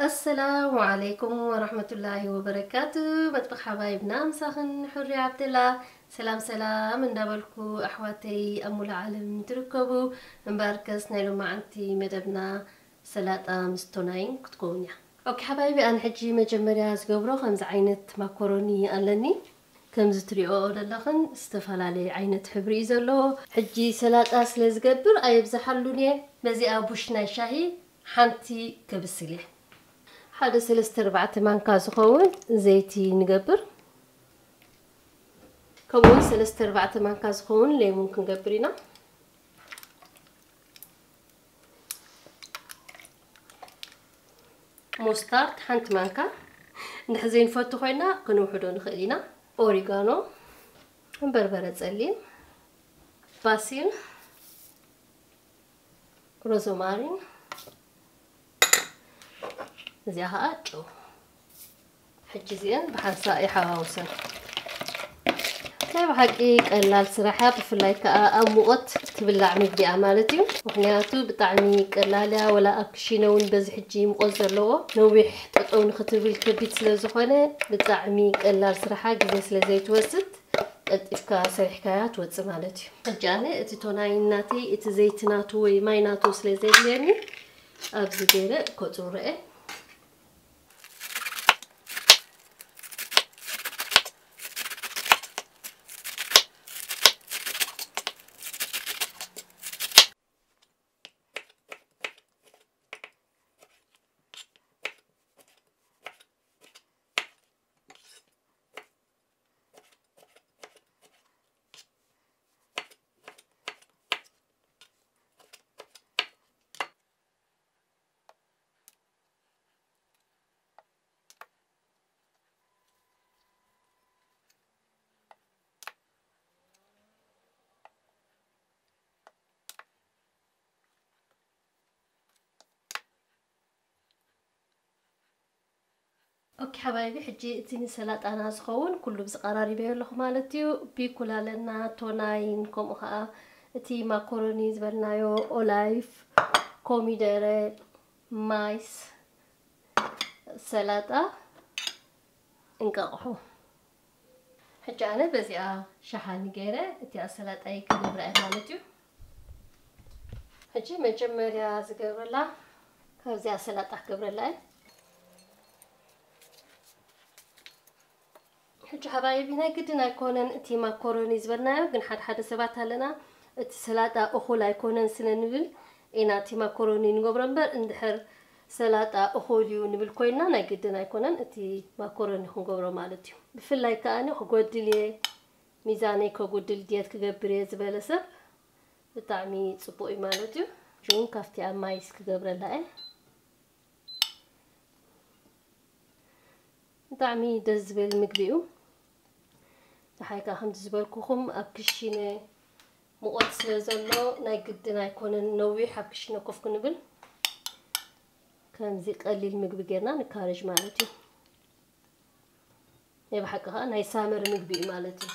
ኣሰላሙ ዓለይኩም ወራህመቱላሂ ወበረካቱ። መጥበኽ ሓባይብና ምሳኽን ሕሪ ዓብደላ። ሰላም ሰላም እንዳበልኩ፣ ኣሕዋተይ ኣብ ሙሉ ዓለም ትርከቡ፣ እምበኣርከስ ናይ ሎማዓንቲ መደብና ሰላጣ ምስ ቶናይን ክትከውን እያ። ኦኬ ሓባይቢ፣ ኣነ ሕጂ መጀመርያ ዝገብሮ ከምዚ ዓይነት ማኮሮኒ ኣለኒ። ከምዚ ትሪኦ ዘለኽን ዝተፈላለየ ዓይነት ሕብሪ እዩ ዘለዎ። ሕጂ ሰላጣ ስለ ዝገብር ኣየብዝሓሉን እየ። በዚኣ ቡሽ ናይ ሻሂ ሓንቲ ከብስል እየ። ሓደ ሰለስተ ኣርባዕተ ማንካ ዝኸውን ዘይቲ ንገብር። ከምኡውን ሰለስተ ኣርባዕተ ማንካ ዝኸውን ሌሙን ክንገብር ኢና። ሞስታርድ ሓንቲ ማንካ። እንድሕር ዘይንፈቱ ኮይና ክንውሕዶ ንኽእል ኢና። ኦሪጋኖ፣ በርበረ ጸሊም፣ ባሲል፣ ሮዘማሪን፣ እዚኣ ኸኣ ጨው። ሕጂ እዚአን ብሓንሳእ ይሓዋውሰን። ናይ ብሓቂ ቀላል ስራሕ እያ፣ ብፍላይ ከኣ ኣብ ሙቐት ትብላዕ ምግቢ እያ ማለት እዩ። ምኽንያቱ ብጣዕሚ ቀላል እያ፣ ወላ ኣብ ክሽነ እውን በዚ ሕጂ ሙቐት ዘለዎ ነዊሕ ጠጠው ንኽትብል ከቢድ ስለ ዝኾነ ብጣዕሚ ቀላል ስራሓ፣ ግዜ ስለ ዘይትወስድ ቀልጢፍካ ሰሪሕካያ ትወፅእ ማለት እዩ። ሕጂ ኣነ እቲ ቶናይ ናተይ እቲ ዘይቲ ናቱ ወይ ማይ ናቱ ስለ ዘድልየኒ ኣብዚ ገይረ ከፅሮ እየ። ኦኬ ሓባይቢ፣ ሕጂ እቲ ንሰላጣና ዝኸውን ኩሉ ብዝቀራሪበዮ ኣለኹ ማለት እዩ። ቢኩል ኣለና፣ ቶናይን፣ ከምኡ ከዓ እቲ ማኮሮኒ ዝበልናዮ፣ ኦላይፍ፣ ኮሚደረ፣ ማይስ፣ ሰላጣ፣ እንቃቕሖ። ሕጂ ኣነ በዚኣ ሸሓኒ ገይረ እቲኣ ሰላጣይ ክገብራ እየ ማለት እዩ። ሕጂ መጀመርያ ዝገብረላ ካብዚኣ ሰላጣ ክገብረላ እየ። ሕጂ ሓባይቢ ናይ ግድን ኣይኮነን እቲ ማኮሮኒ ዝበልናዮ፣ ግን ሓደ ሓደ ሰባት ኣለና እቲ ሰላጣ እኹል ኣይኮነን ስለ ንብል ኢና እቲ ማኮሮኒ ንገብሮ እምበር፣ እንድሕር ሰላጣ እኹል እዩ ንብል ኮይንና ናይ ግድን ኣይኮነን እቲ ማኮሮኒ ክንገብሮ ማለት እዩ። ብፍላይ ከኣ ክጎድል እየ፣ ሚዛነይ ከጉድል ድየት ክገብር እየ ዝበለ ሰብ ብጣዕሚ ጽቡቕ እዩ ማለት እዩ። ሕጂ እውን ካብቲ ኣብ ማይስ ክገብረላ እየ። ብጣዕሚ ደስ ዝብል ምግቢ እዩ። ደሓይ ከዓ ከምዚ ዝበልኩኹም ኣብ ክሽነ ሙቐት ስለ ዘሎ ናይ ግድን ኣይኮነን ነዊሕ ኣብ ክሽነ ኮፍ ክንብል። ከምዚ ቀሊል ምግቢ ጌርና ንካረጅ ማለት እዩ። ናይ ብሓቂ ከዓ ናይ ሳመር ምግቢ እዩ ማለት እዩ።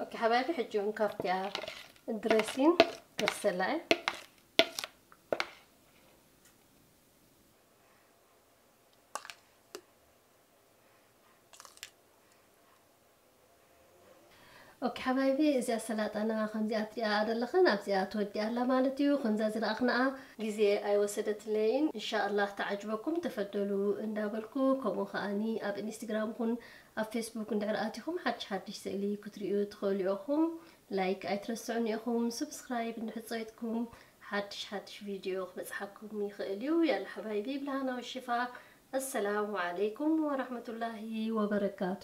ኦኬ ሓባይቢ፣ ሕጂ እውን ካብቲያ ድሬሲን ወሰላ እየ። ኦኬ ሓባይቢ፣ እዚኣ ሰላጣና ከምዚኣ ትሪኣ ዘለኽን ኣብዚኣ ትወዲኣ ኣላ ማለት እዩ። ከምዛ ዝረኣኽናኣ ግዜ ኣይወሰደትለይን። ኢንሻኣላህ ተዓጅበኩም ተፈደሉ እንዳበልኩ፣ ከምኡ ከኣኒ ኣብ ኢንስታግራም ኩን ኣብ ፌስቡክ እንድሕር ኣቲኹም ሓድሽ ሓድሽ ስእሊ ክትርእዩ ትኽእሉ ኢኹም። ላይክ ኣይትረስዑኒ ኢኹም፣ ስብስክራይብ እንድሕር ጸዊትኩም ሓድሽ ሓድሽ ቪድዮ ክበጽሓኩም ይኽእል እዩ። ያላ ሓባይቢ ብልሃና ወሽፋ። ኣሰላሙ ዓለይኩም ወራህመቱላሂ ወበረካቱ።